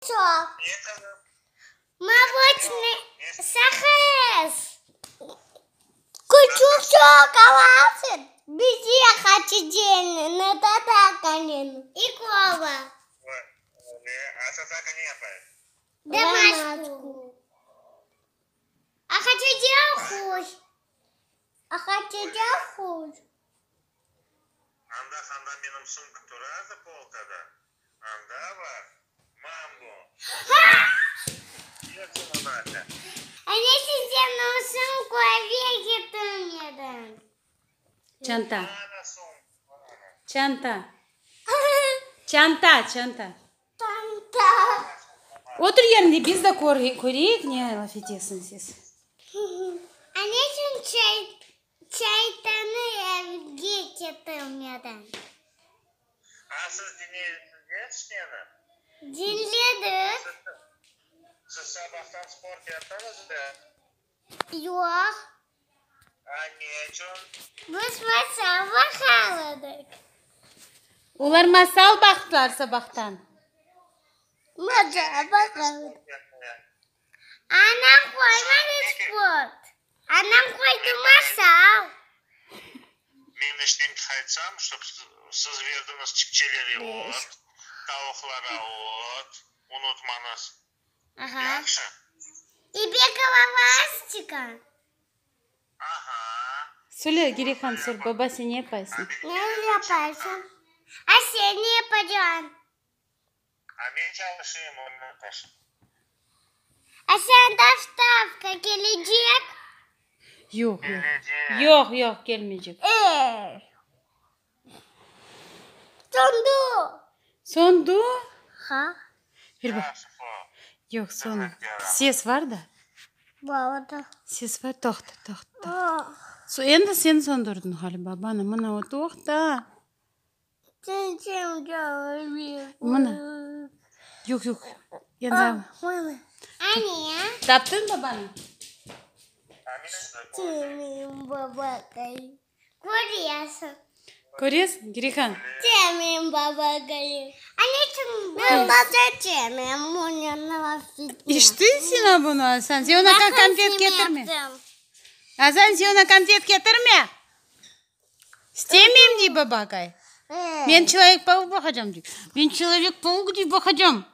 Çoq. Mabut, saqız. Küçük şokoladın. Bize Haticeniñ, tatakanıñ. İ kola. Domaşku. A Hatice oquy. A Hatice oquy. Anda-sanda menim sumka turadı polkada, anda bar mambo. A ne sen o sumku eve ketirmediñ? Çanta. Çanta. Çanta, çanta. Çanta. Otur yerinde, biz de köreyik, ne laf etesiñ siz. A ne içün çaytanı evge ketirmediñ? A siz diñlediñiz meni? Diñledik. Siz sabahtan sport yaptıñız da? Yoq. A ne içün? Biz masal baqaladıq. Olar masal baqtılar sabahtan. Masal baqaladıq. Anam qoymadı sport. Anam qoydı masal. Men işten qaytsam, ştob siz berdiñiz çipçelere ot, tavuqlara ot, unutmañız. Aha. Yahşı? İ bekolovastika. Aha. Söyle, Girihan, sor, baba, sen ne yapaysıñ? Ne yapaysıñ? A sen ne yapacañ? A men çalışayım, oynataş. A sen dostavka kelecek? Yoq, yoq. Yoq, yoq, kelmeycek. E. Söndü. Söndü? Ha. Bir baq. Yoq, sönmedi. Ses var da. Bar da. Ses var, toqta, toqta, toqta. Endi sen söndürdiñ ğaliba, bana, mına o, toqta. Mına. Yoq, yoq. Endi. Ane. Taptıñ babanı? Köresiñ. Köresiñ, Girihan? İştiñ sen a bunı, Asan? Sen oña konfet ketirme. Asan, sen oña konfet ketirme. İstemeyim, dey babakay. Men Çelovek-pauk baqacam, dey. Men Çelovek-pauk, dey, baqacam.